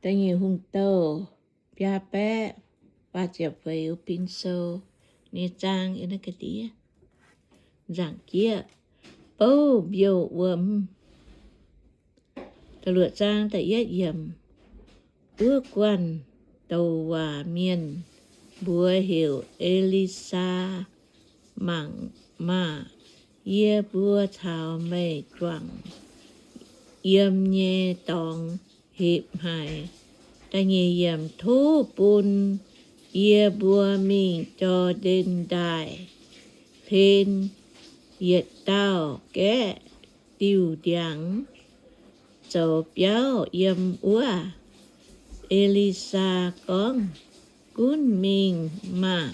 Da'nyeic Hungh Douh biaa baeqv faah ziepc feix, Bin Sou nyei zaang yiem naaiv ga'ndiev. Nzaangc jieqv, bouv mbiouh wuom. Da'luoqc zaang da'yietv yiemc. Wuov guanh douc waac mienh mbuox heuc E^li^saa, Mangc maah! Yie mbuo caux meih juangc yiem nyei dorngx hepc haic. Da'nyeic yiemc. Tov bun yie mbuo mingh Jor^ndaen Ndaaih hlen, yietc dauh gaeqv diuh ndiangx zoux biauv yiem wuov. E^li^saa gorngv, Gunv mingh maah!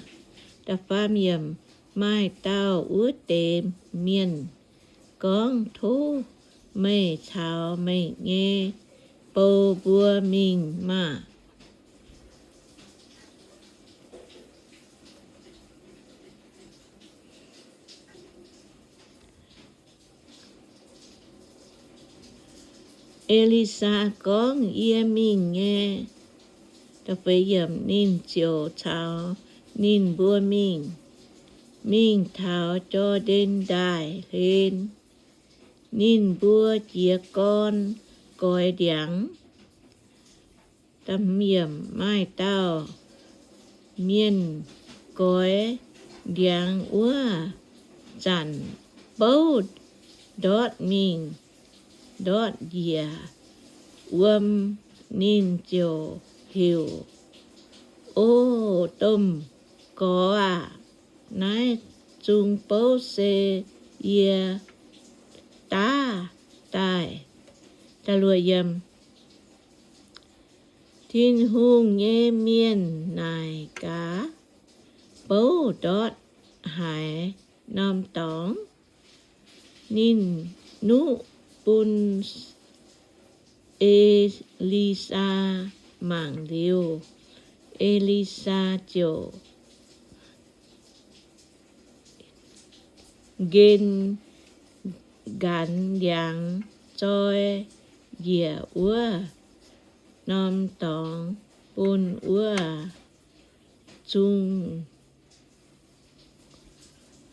Da'faam yiemc. Maaih dauh wuov deix mienh gorngv, Tov meih caux meih nyei bou mbuo mingh maah! E^li^saa gorngv, Yie mingh nyei. Ninh ziouc caux ninh mbuo mingh, mingh taux Jor^ndaen Ndaaih hlen. Ninh mbuo jiez gorn goix ndiangx. Maaih dauh mienh goix ndiangx wuov zanc, bouv ndortv mingh ndortv njiec wuom. Ninh ziouc heuc, O domh gorx aah! Naaiv zung bouv se yie daav daaih. Tin-Hungh nyei mienh naaic gaax, Bouv ndortv haaix norm dorngx? Ninh nuqv bun E^li^saa mangc liuz, E^li^saa ziouc nqen nqanx ndiangx zoi njiec wuov norm dorngx bun wuov zung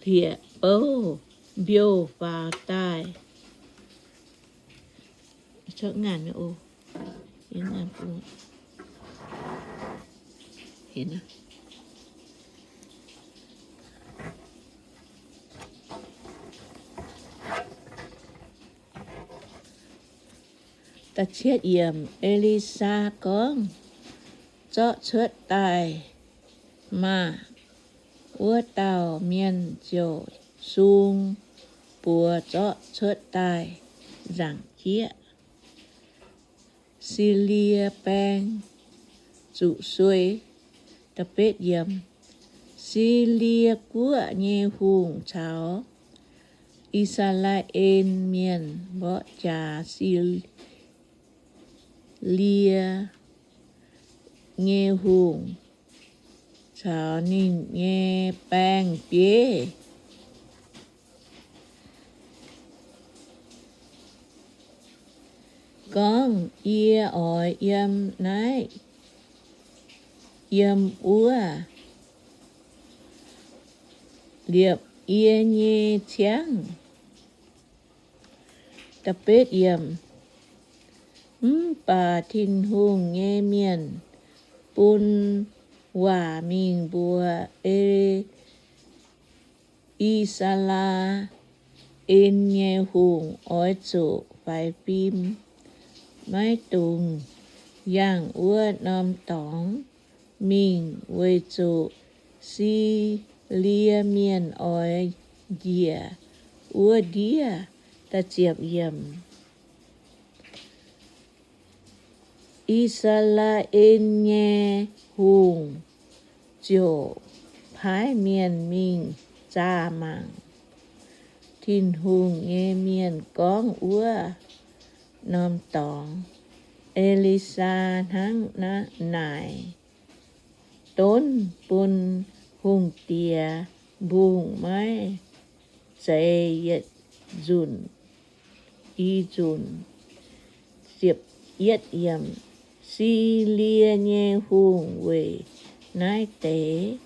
hlieqv-bouv mbiouh faaux daaih. E^li^saa gorngv, Zorqv cuotv daaih maah! Wuov dauh mienh ziouc sung buoz zorqv cuotv daaih. Nzaangc jieqv. Silie Baeng Zuqc Suei. Silie Guoqv nyei hungh caux I^saa^laa^en Mienh mborqv jaax. Silie nyei hungh caux ninh nyei baeng-bieiv gorngv, Yie oix yiem naaiv yiem wuov liepc yie nyei ciangv. Mv baac Tin-Hungh nyei mienh bun waac mingh mbuox E, I^saa^laa^en nyei hungh, Oix zuqc faix fim, maiv dungx yangh wuov norm dorngx mingh, weic zuqc Silie Mienh oix njiec wuov ndiev. I^saa^laa^en nyei hungh ziouc paaiv mienh mingh zaah mangc Tin-Hungh nyei mienh gorngv wuov norm dorngx. E^li^saa hnangv naaic donv bun hungh diex mbungh maiv zeiz yietc nzunc i nzunc. Silie nyei hungh weic naaiv deix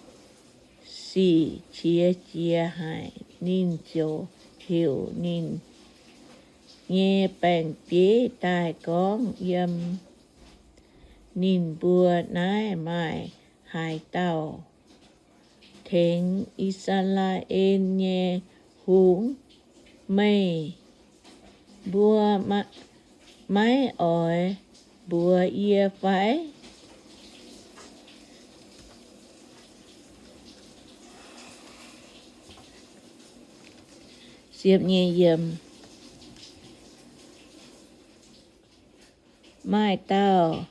sic qiex jiez haic. Ninh ziouc heuc ninh nyei baeng-bieiv daaih gorngv yiem ninh mbuo, Naaiv maaih haaix dauh tengx I^saa^laa^en nyei hungh? Meih mbuo maiv oix mbuox yie fai? Maaih dauh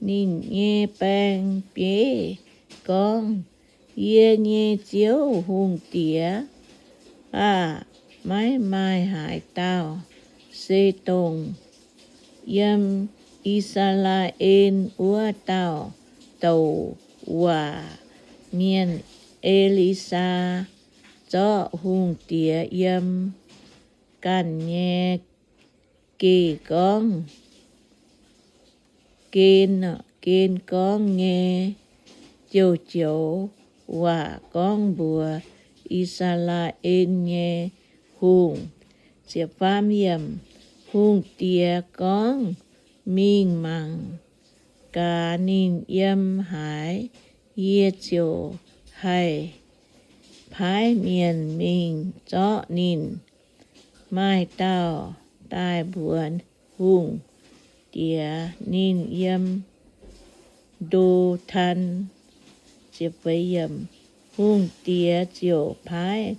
ninh nyei baeng-bieiv gorngv, Yie nyei ziouv hungh diex aah! Maiv maaih haaix dauh se dongh yiem I^saa^laa^en wuov dauh douc waac mienh, E^li^saa, zorqv hungh diex yiem ganh nyei gen gorngv, gen, gen gorngv nyei joux-joux waac gorngv mbuox I^saa^laa^en nyei hungh. Hungh diex gorngv, Mingh mangc gaax ninh yiem haaix, yie ziouc haih paaiv mienh mingh zorqv ninh. Maaih dauh daaih mbuox hungh diex, Ninh yiem Ndo^tan. Hungh diex ziouc paaiv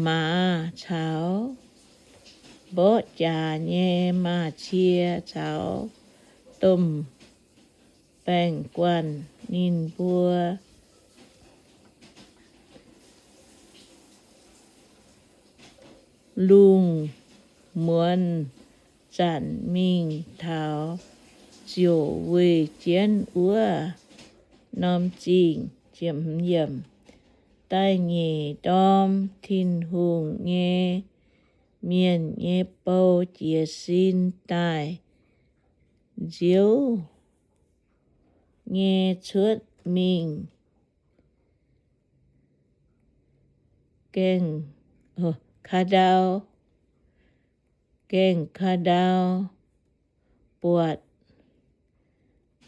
maaz caux mborqv jaax nyei maaz-cie caux domh baeng-guanh ninh mbuo lungh muonz zanc mingh taux ziouc weih jienv wuov norm zingh. Da'nyeic ndorm Tin-Hungh nyei mienh nyei bou jiez sin daaih nziouv nyei cuotv mingh gaengh, ka'ndau, gaengh ka'ndau buatc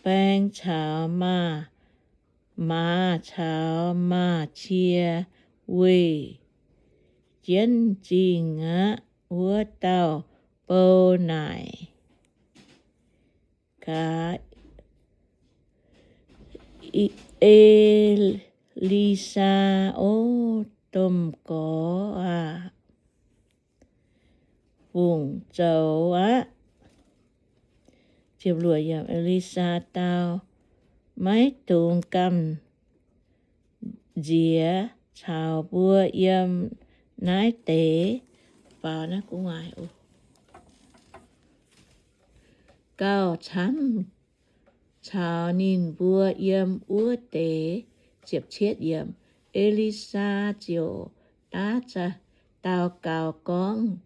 baeng caux maaz, maaz caux maaz-cie weih jienv zingh aqv. Wuov dauh bou naaic gaax, E^li^saa, O domh gorx aah! Fungc zoux aqv. E^li^saa dau, Maiv dungx gamh nziex caux mbuo yiem naaiv deix. Gauh camv caux ninh mbuo yiem wuov deix. E^li^saa ziouc daav daux gaux gorngv,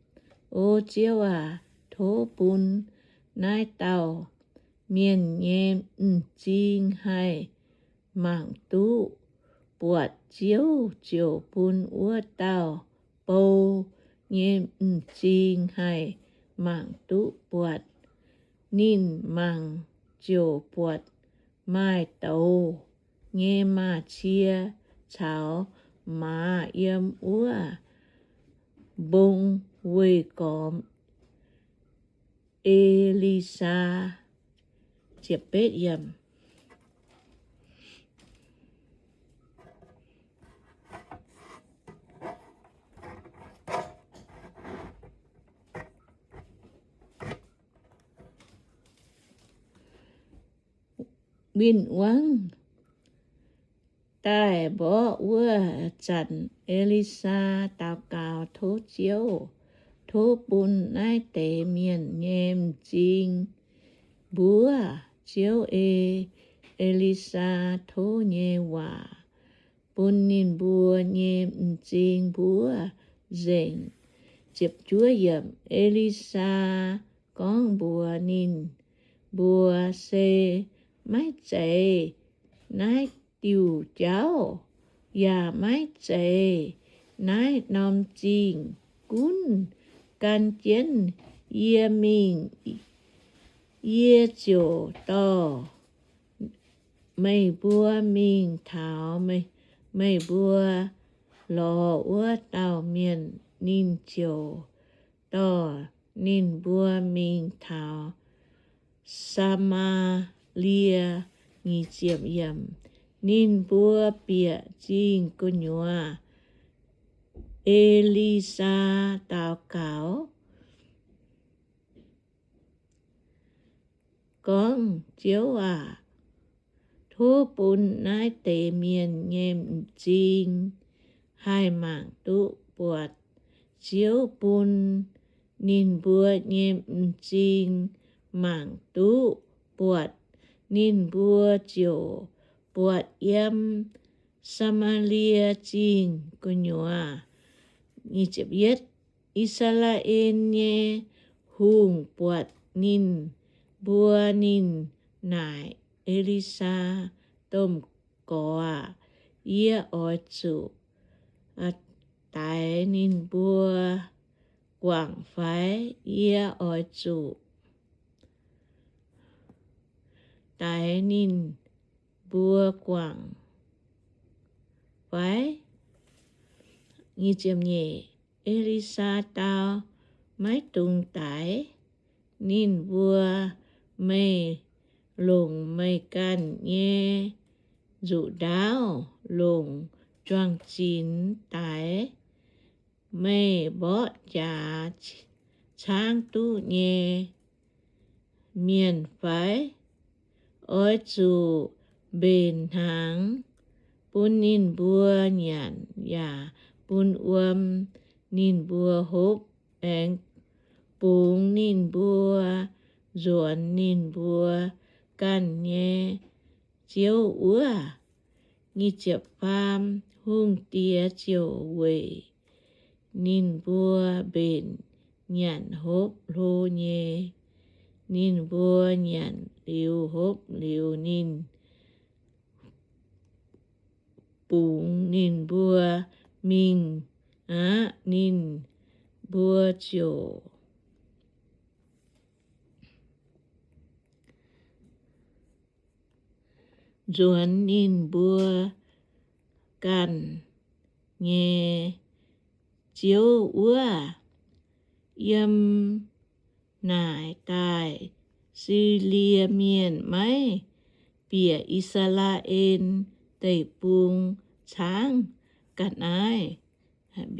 O Ziouv aac, tov bun naaiv dauh mienh nyei m'zing haih mangc duqv buatc. Ziouv ziouc bun wuov dauh bou nyei m'zing haih mangc duqv buatc. Ninh mangc ziouc buatc maaih douz nyei maaz-cie caux maaz yiem wuov mbong weih gormx E^li^saa. Win-wangv daaih mborqv wuov zanc, E^li^saa daux gaux tov Ziouv, Tov bun naaiv deix mienh nyei m'zing mbuov. Ziouv ei E^li^saa tov nyei waac bun ninh mbuo nyei m'zing mbuov nzengc. E^li^saa gorngv mbuox ninh mbuo, Se maiv zeiz naaiv diuh jauv, yaac maiv zeiz naaiv norm zingh gunv gan jienv yie mingh, yie ziouc dorh meih mbuo mingh taux meih mbuo lorz wuov dauh mienh. Ninh ziouc dorh ninh mbuo mingh taux Saa^maa^lie. Ninh mbuo bieqc zingh gu'nyuoz, E^li^saa daux gaux gorngv, Ziouv aac, tov bun naaiv deix mienh nyei m'zing haih mangc duqv buatc. Ziouv bun ninh mbuo nyei m'zing mangc duqv buatc, ninh mbuo ziouc buatc yiem Saa^maa^lie Zingh gu'nyuoz. I^saa^laa^en nyei hungh buatc ninh mbuo, ninh naaic E^li^saa domh gorx aah, Yie oix zuqc daix ninh mbuo guangc fai? Yie oix zuqc daix ninh mbuo guangc fai? E^li^saa dau, Maiv dungx daix ninh mbuo. Meih longc meih ganh nyei nzuqc ndaauv longc juang-zinx daix meih mborqv jaax caangv duqv nyei mienh fai? Oix zuqc mbenc hnaangx bun ninh mbuo nyanc yaac bun wuom ninh mbuo hopv, aengx bungx ninh mbuo nzuonx ninh mbuo ganh nyei ziouv wuov. Faam, hungh diex ziouc weic ninh mbuo mbenc nyanc hopv hlo nyei. Ninh mbuo nyanc liuz hopv liuz, ninh bungx ninh mbuo mingh aqv. Ninh mbuo ziouc nzuonx ninh mbuo ganh nyei ziouv wuov. Yiem naaic daaih Silie Mienh maiv bieqc I^saa^laa^en Deic-Bung caangv ga'naaiv. Mv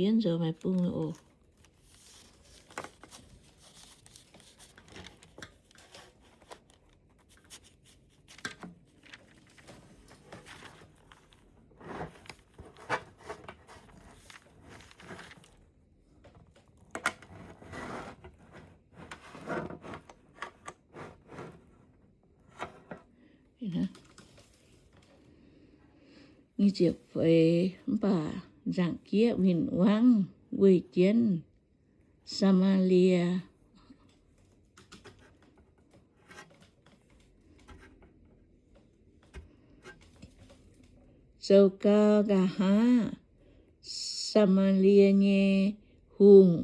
baac nzaangc jieqv win-wangv weih jienv Saa^maa^lie. Zoux gau nqa'haav Saa^maa^lie nyei hungh,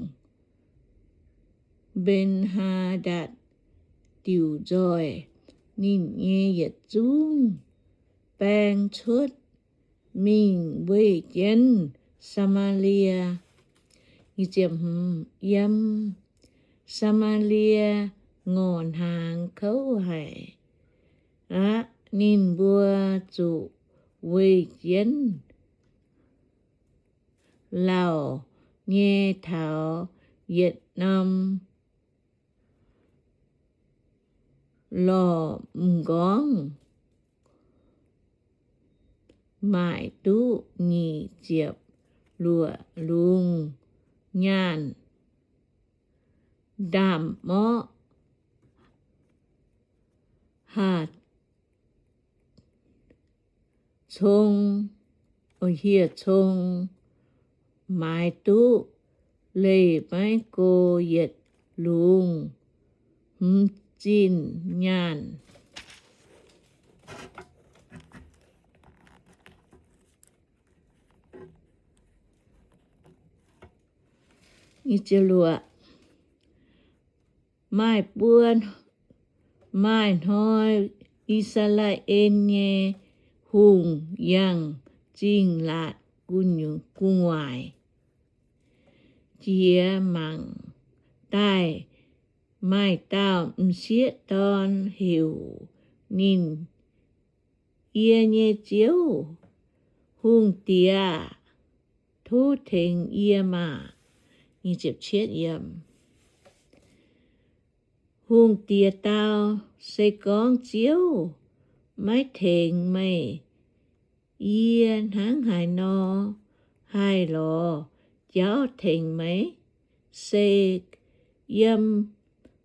Mben^haa^ndatc, diuc nzoih ninh nyei yietc zungv baeng cuotv mingh weih jienv Saa^maa^lie. Yiem Saa^maa^lie ngorc hnaangx kouv haic aqv. Ninh mbuo zuqc weih jienv lauh nyei taux yietc norm lorh m'nqorngv maaic duqv nyic ziepc luoqc lungz nyaanh. Ndaamv-morqv haah cong, hieh cong maaiz duqv leih maiv go yietc lungz. hmz zinh nyaanh. Maaih buo, maaih hnoi I^saa^laa^en nyei hungh yangh zingh laatc gu'nguaaic jiex mangc daaih, maaih dauh m'sieqv dorn heuc ninh, Yie nyei ziouv, hungh diex, tov tengx yie maah! Hungh diex dau, Se gorngv ziouv maiv tengx meih, yie hnangv haaix nor haih lorz jauv tengx meih? Se yiem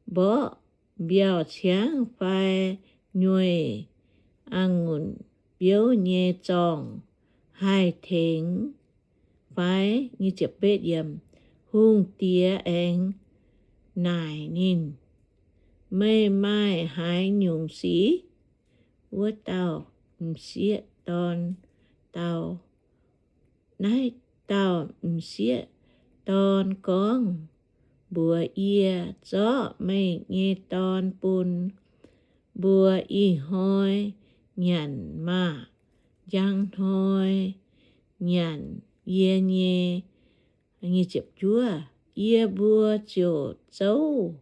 mborqv mbiauh ciangv fai nyueih a'ngunc biouv nyei zorngh haih tengx fai? Hungh diex aengx naaic ninh, Meih maaih haaix nyungc sic? Wuov dauh m'sieqv dorn dau, Naaiv dauh m'sieqv dorn gorngv mbuox yie, Zorqv meih nyei dorn bun mbuo ih hnoi nyanc maah! Njang hnoi nyanc yie nyei. Yie mbuo ziouc zouv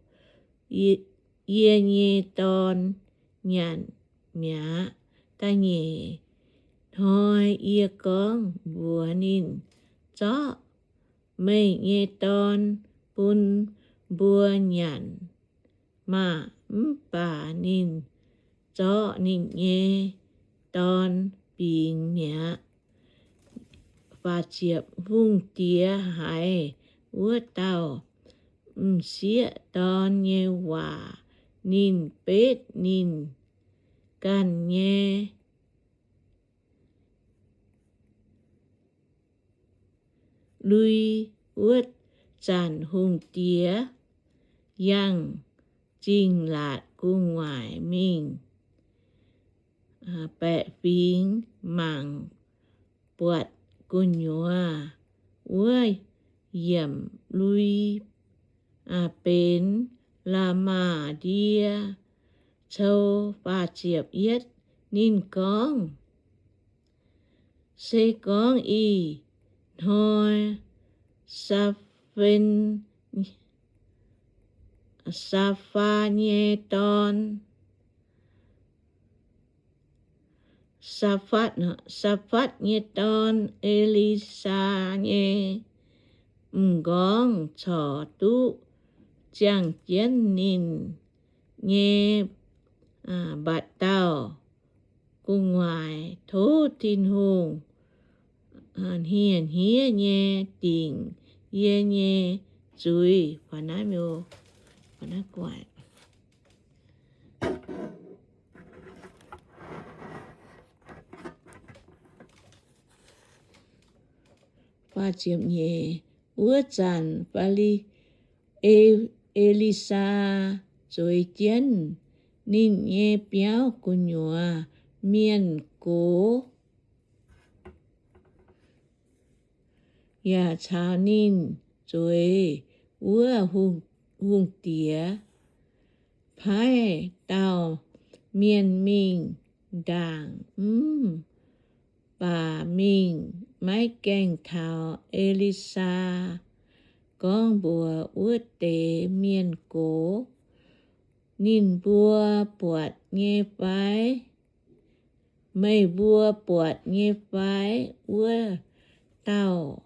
yie nyei dorn nyanc mi'aqv. Da'nyeic hnoi yie gorngv mbuox ninh, Zorqv meih nyei dorn bun mbuo nyanc maah! Mv baac ninh zorqv ninh nyei dorn bingx mi'aqv. Hungh diex haiz wuov dauh m'sieqv dorn nyei waac, ninh betv ninh ganh nyei lui. Wuov zanc hungh diex yangh zingh laatc gu'nguaaic mingh baeqc fingx mangc buatc gu'nyuoz wuov yiemc lui benx la'maah ndie cou. Ninh gorngv, Se gorngv ih hnoi Saafen, Saafaa nyei dorn, Saafatv, Saafatv nyei dorn, E^li^saa nyei m'nqorngv corc duqv ziangh jienv ninh nyei mbatc dauh gu'nguaaic. Tov Tin-Hungh hniev-hniev nyei dingc yie nyei zuiz. Wuov zanc E^li^saa zueiz jienv ninh nyei biauv gu'nyuoz mienh gox, yaac caux ninh zueiz wuov hungh diex paaiv dauh mienh mingh ndaangc, mv baac mingh maiv gaengh taux E^li^saa gorngv mbuox wuov deix mienh gox, Ninh mbuo buatc nyei fai? Meih mbuo buatc nyei fai? Wuov dauh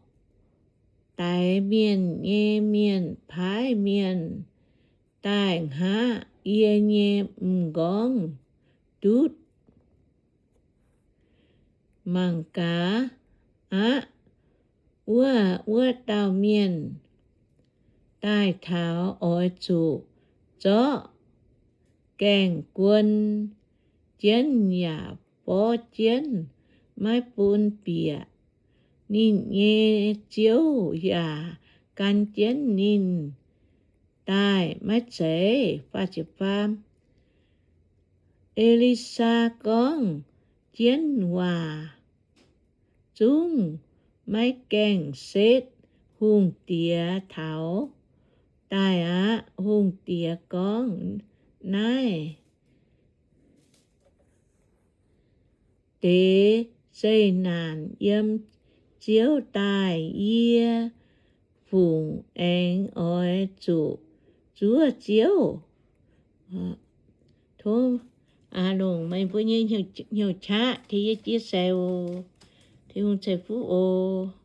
daix mienh nyei mienh paaiv mienh daaih hngaqv yie nyei m'nqorngv ndutv. Mangc gaax aqv, wuov, wuov dauh mienh daaih taux oix zuqc zorqv gaengh guon jienv yaac forv jienv, maiv bun bieqc. Ninh nyei ziouv yaac gan jienv ninh daaih maiv zeiz? E^li^saa gorngv, Jienv waac zungv maiv gaengh setv hungh diex taux daaih aqv. Hungh diex gorngv, Naaiv deix zeqc naanc yiem Ziouv daaih, yie fungc aengx oix zuqc zuov Ziouv? Tov Aa^longh, meih mbuo nyei hnyouv qaqv tengx yie jiex sai oc. Tin-Hungh ceix fuqv oc.